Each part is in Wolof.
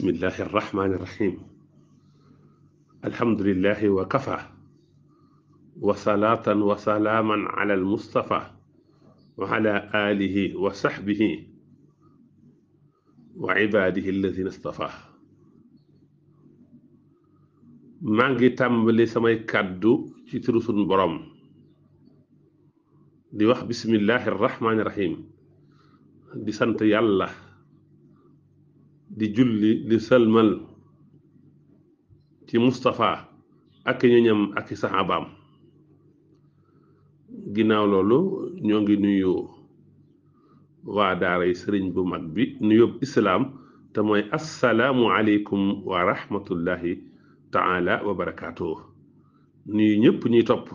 bismillahi arrahmani irrahim alhamdulillahi wa kafa wa salaatan wa salaaman ala almustafa wa ala alihi wa sahbihi wa ibadihi alladina stafa maa ngi tàmbali samay kàddu ci turu sunu borom di wax bismillahi arrahmani irrahim di sant yàlla di julli di sëlmal ci Moustapha ak ñoñam ak i saxaabaam ginnaaw loolu ñoo ngi nuyu waa daaray sëriñ bu mag bi nuyób islaam te mooy assalaamu aleykum wa rahmatullahi taala wa barakaatuhu nuyu ñëpp ñuy topp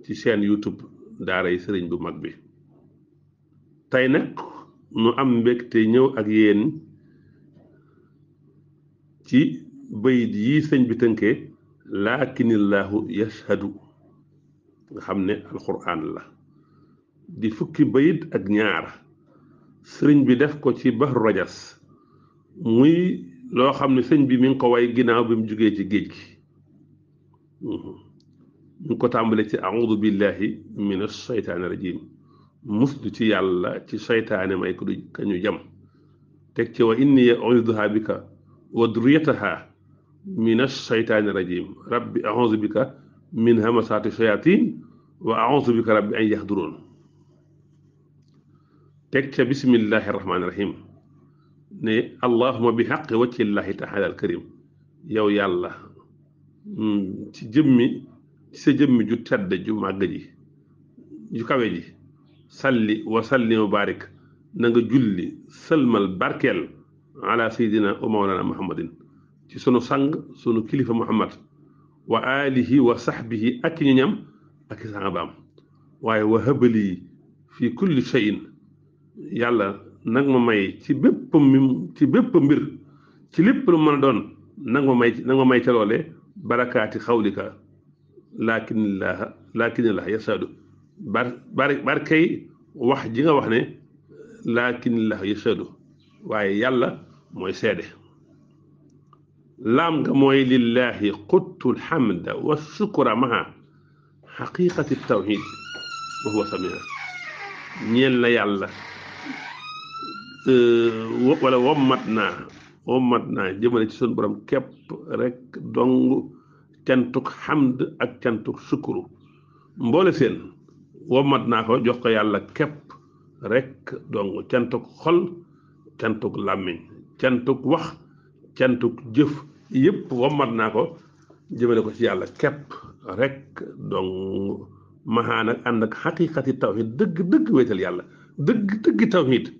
ci seen YouTube daaray sëriñ bu mag bi tey nag nu am mbégte ñëw ak yéen ci bayit yi sëñ bi tënkee laakinillahu yashhadu nga xam ne alquran la di fukki bayit ak ñaar sëriñ bi def ko ci bahru rajas muy loo xam ne sëñ bi mi ngi ko way ginnaaw bi mu jugee ci géej gi mi ngi ko tàmbale ci audu billahi min ashaytaani rajim muslu ci yàlla ci seytaane may ko du kañu jam teg ci wa inni u'iiduha bika wa durriyataha min ash-shaytaani rajim rabbi a'uuzu bika min hamasaati shayatin wa a'uuzu bika rabbi an yahduruun teg ca bismillahi rahmaani rahim ne allahuma bi xaqi wajhillahi taala al karim yow yàlla ci sa jëmmi ju tedd ju màgg ji ju kawe ji salli wa sallim wa barik na nga julli sëlmal barkeel ala sayidina wa mawlana muhammadin ci sunu sang sunu kilifa muhammad wa alihi wa sahbihi ak ñu ñam ak sahabaam waaye wa habali fi kulli shay'in yàlla nag ma may ci bépp mbir ci lépp lu mën a doon nag ma may ca loole barakaati xawlika laakinillaha yasaadu barkay wax ji nga wax ne laakinillaha yasaadu waaye yàlla mooy seede laam nga mooy lillahi quttu alhamda wa shukra maha xaqiqati tawxid wa huwa samia ñeel na yàlla wala wommat naa jëmale ci sun borom képp rek dong cantuk xamd ak cantuk sukuru mboole seen wommat naa ko jox ko yàlla képp rek dong cantuk xol cantuk làmmiñ cantuk wax cantuk jëf yëpp wommat naa ko jëmale ko ci yàlla képp rek dong maxaan ak ànd ak xaqiqati tawxid dëgg wéetal yàlla dëgg tawxid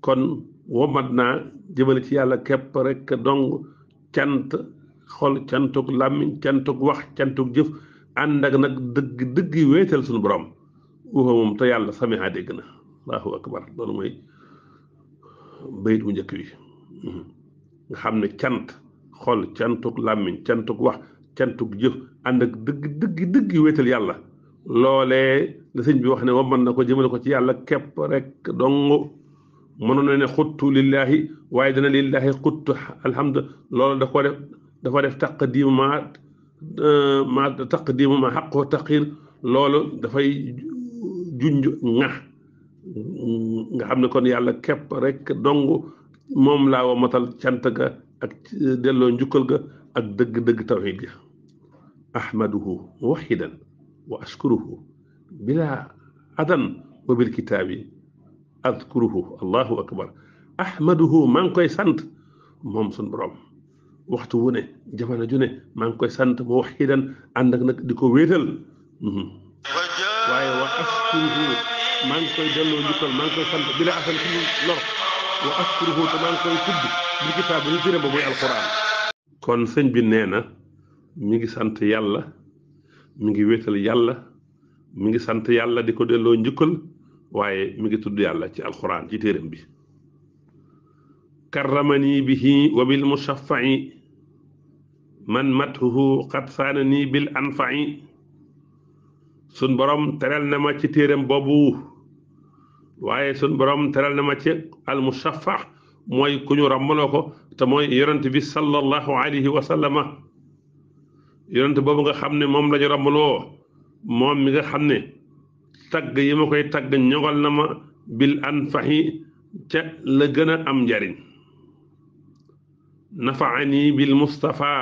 kon wommat naa jëmale ci yàlla képp rek dong cant xol cantuk làmmiñ cantuk wax cantuk jëf ànd ak nag dëgg wéetal suñu borom waxoo moom te yàlla samiha dégg na allahu akbar loolu mooy bayit bu njëkk wi nga xam ne cant xol cantuk làmmiñ cantuk wax cantuk jëf ànd ak dëgg wéetal yàlla loolee la sëñ bi wax ne wamman na ko jëmale ko ci yàlla képp rek dong mënoon na ne xuttu lillahi waaye dana lillahi xuttu alhamdu loolu dafa def taqdimu ma xaqoo taqir loolu dafay junj nga xam ne kon yàlla képp rek dong moom laa womatal cant ga ak delloo njukkal ga ak dëgg tawxiid ga ahmaduhu waxidan wa ashkuruhu bila adan wa bil kitaabi adkuruhu allahu akbar ahmaduhu maa ngi koy sant moom suñ borom waxtu wu ne jamono ju ne maa ngi koy sant mu waxidan ànd ak nag di ko wéetal waaye wa ashkuruhu maa ngi koy delloo njukkal maa ngi koy sant bila adan ci lor wa ashkuruhu te maa ngi koy tudd bil kitaab ñu jëre ba muy alquran kon sëñ bi nee na mi ngi sant yàlla mi ngi wéetal yàlla mi ngi sant yàlla di ko delloo njukkal waaye mi ngi tudd yàlla ci alquran ci téeram bi karramani bihi wa bil mushaffa'i man mathuhu qad saanani bil anfa'i sun borom teral na ma ci téeram boobu waaye sun borom teral na ma ci al mushaffa mooy ku ñu ràmmaloo ko te mooy yonent bi sallallahu alayhi wa sallama yonent boobu nga xam ne moom la ñu ràmmaloo moom mi nga xam ne tagg yi ma koy tagg ñogal na ma bil anfahi ca la gën a am njariñ nafaani bil mustafa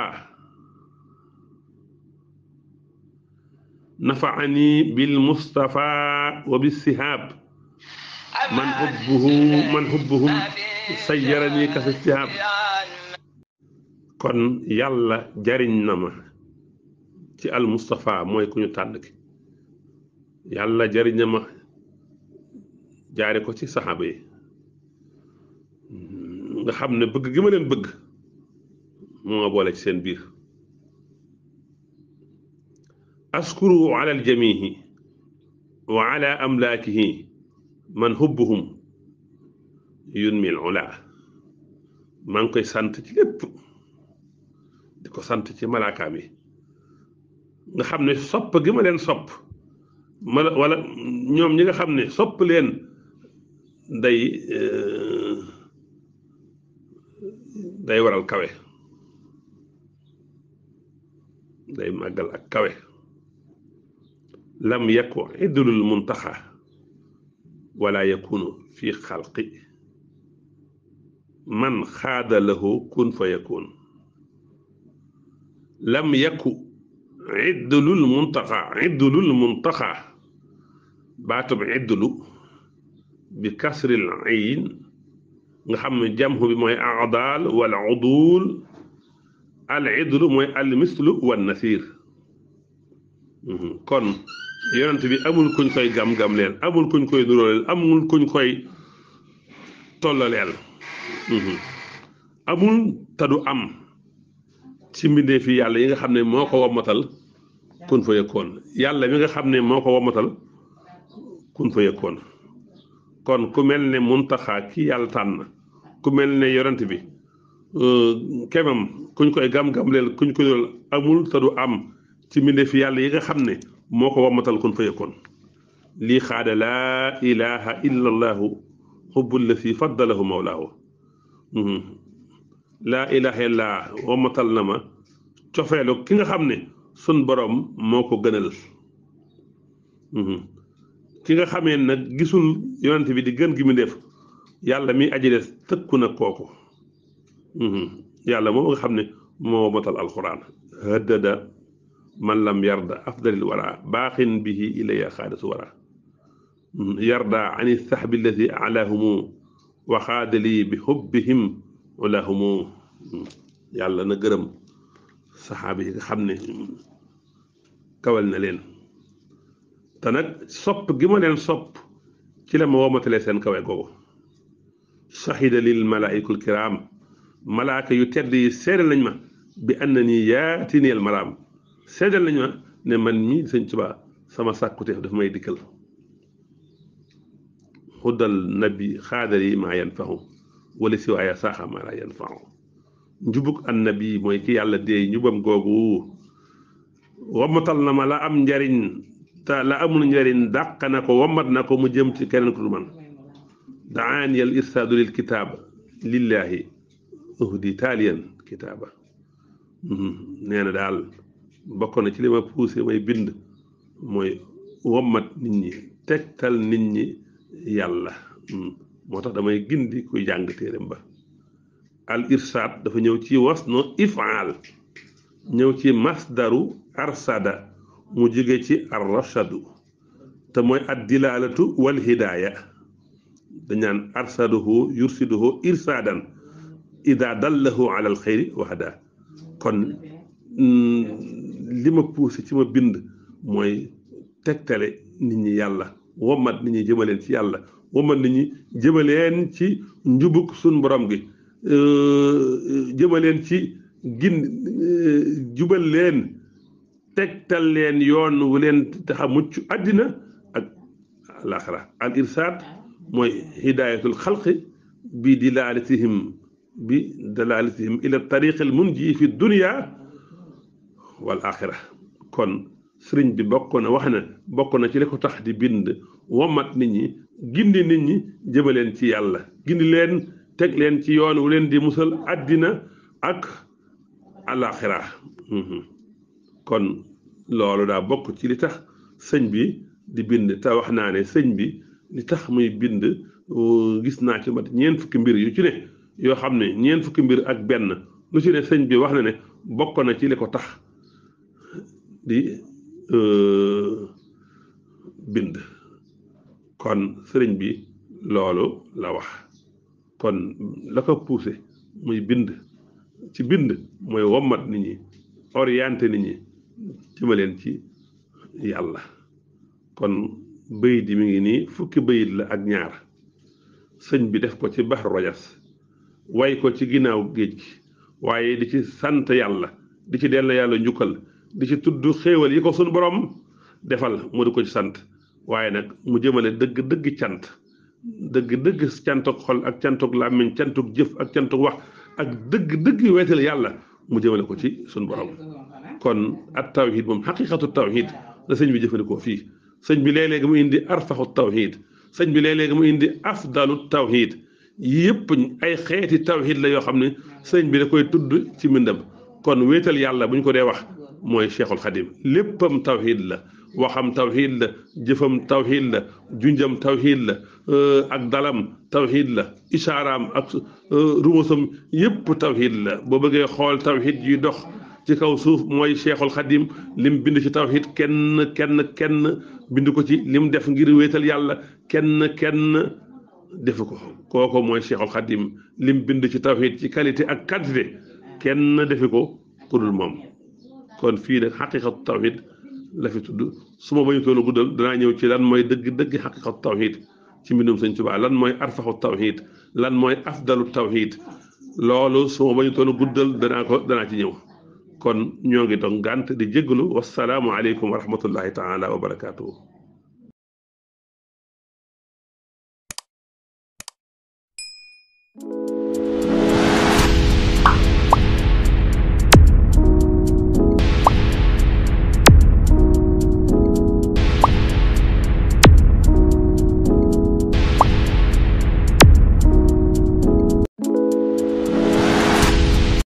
nafaani bil mustafa wa bis sihaab man hubbuhum sayyarani ka fi sihaab kon yàlla jariñ na ma ci al mustafa mooy ku ñu tànn ki yàlla jariñ na ma jaare ko ci saxaaba yi nga xam ne bëgg gi ma leen bëgg moo ma boole ci seen biir askuru ala aljamihi wa ala amlaakihi man hubbuhum yunmi al ula maa ngi koy sant ci lépp di ko sant ci malaakaam yi nga xam ne sopp gi ma leen sopp wala ñoom ñi nga xam ne sopp leen day waral kawe day màggal ak kawe lam yaku idlul muntaxa wala yakunu fi xalqi man xaada lahu kun fa yakun lam yaku idlul muntaxa baatub idlu bi kasril ayn nga xam ne jamhu bi mooy aadaal wal udul al idlu mooy al mislu wan nasir kon yonent bi amul kuñ koy gam-gam leen amul kuñ koy nuróoleel amul kuñ koy tollaleel amul te du am ci mbindee fi yàlla yi nga xam ne moo ko wommatal kun fa yëkkoon yàlla mi nga xam ne moo ko wommatal kun fa yëkkoon kon ku mel ne muntaxaa ki yàlla tànn ku mel ne yonent bi kemam kuñ koy gam-gam leen kuñ koy nuróol amul te du am ci mbindee fi yàlla yi nga xam ne moo ko wommatal kun fa yëkkoon lii xaada laa ilaha illa allahu xubbul la si faddalahu mawlaahu laa ilaha illa wommatal na ma cofeelu ki nga xam ne sun borom moo ko gënal ki nga xamee nag gisul yonent bi di gën gi mu def yàlla mi aji des tëkku na kooku yàlla moom nga xam ne moo wommatal alquran haddada man lam yarda afdalil wara baaxin bihi ilaya xaadatu wara yarda ani saxbi alladi alahumu wa xaadali bi xubbihim ulahumu yàlla na gërëm saxaaba yi nga xam ne kawal na leen te nag sopp gi ma leen sopp ci la ma womatalee seen kawe googu shahida lil malaikul kiram malaaka yu tedd yi seedal nañ ma bi anna nii yaatineel maraam seedal nañ ma ne man mii sëñ Tuubaa sama sàkkuteef daf may dikkal xuddal nabi xaadar yi maa yanfahu wala si waaye saaxa maa laa yanfahu njubug annabi mooy ki yàlla dee njubam googu wammatal na ma la am njariñ te la amul njariñ dàq na ko wammat na ko mu jëm ci keneen ku du man daani al irsaadu lil kitaaba lillahi uhdi taaliyan kitaaba nee na daal bokk na ci li ma poussé may bind mooy wammat nit ñi tegtal nit ñi yàlla moo tax damay gindi kuy jàng téeram ba al irsaad dafa ñëw ci wasnu ifaal ñëw ci masdaru arsada mu jóge ci arrashadu te mooy ad dilaalatu wal hidaaya dañaan arsaduhu yursiduhu irsaadan ida dallahu ala al xayri waxda kon li ma poussé ci ma bind mooy tegtale nit ñi yàlla womat nit ñi jëmaleen ci yàlla womat nit ñi jëmaleen ci njubug suñ borom gi jëmaleen ci jubal leen tegtal leen yoon wu leen taxa mucc àddina ak alaxira al irsaad mooy hidayatul xalqi bi dalalatihim ila tariqil munji fi dunia wal axira kon sëriñ bi bokk na ci li ko tax di bind womat nit ñi gindi nit ñi jëmaleen ci yàlla gindi leen teg leen ci yoon wu leen di musal àddina ak alaxira kon loolu daa bokk ci li tax sëñ bi di bind te wax naa ne sëñ bi li tax muy bind gis naa ci mat ñeent fukki mbir yu ci ne yoo xam ne ñeent fukki mbir ak benn lu ci ne sëñ bi wax na ne bokk na ci li ko tax di bind kon sëriñ bi loolu la wax kon la ko poussé muy bind ci bind mooy wommat nit ñi orienté nit ñi jëmaleen ci yàlla kon bayit yi mi ngi nii fukki bayit la ak ñaar sëñ bi def ko ci baxru rajas way ko ci ginnaaw géej gi waaye di ci sant yàlla di ci dellu yàlla njukkal di ci tudd xéewal yi ko sunu borom defal mu di ko ci sant waaye nag mu jëmale dëgg cant dëgg cantuk xol ak cantuk làmmiñ cantuk jëf ak cantuk wax ak dëgg weetal yàlla mu jëmale ko ci sunu borom kon at tawhid moom xaqiqatu tawhid la sëñ bi jëfandikoo fii sëñ bi léeg-léegi mu indi arfaxu tawhid sëñ bi léeg-léegi mu indi afdalu tawhid yëpp ay xeeti tawhid la yoo xam ne sëñ bi da koy tudd ci mbindam kon wéetal yàlla bu ñu ko dee wax mooy cheikhul xadim léppam tawhid la waxam tawhid la jëfam tawhid la junjam tawhid la ak dalam tawhid la isaaraam ak rumusam yëpp tawhid la boo bëggee xool tawhid yi dox ci kaw suuf mooy cheikhul xadim lim bind ci tawhid kenn bind ko ci lim def ngir wéetal yàlla kenn defu ko kooko mooy cheikhul xadim lim bind ci tawhid ci qualité ak quantité kenn defi ko ku dul moom kon fii nag xaqiqatu tawhid la fi tudd su ma bañu toon a guddal danaa ñëw ci lan mooy dëgg xaqiqatu tawhid ci mbindum sëñ Tuubaa lan mooy arfaxu tawhid lan mooy afdalu tawhid loolu su ma bañu toon a guddal danaa ci ñëw kon ñoo ngi doon gànt di jégalu wasalaamu aleykum wa rahmatullahi taala wa barakaatuhu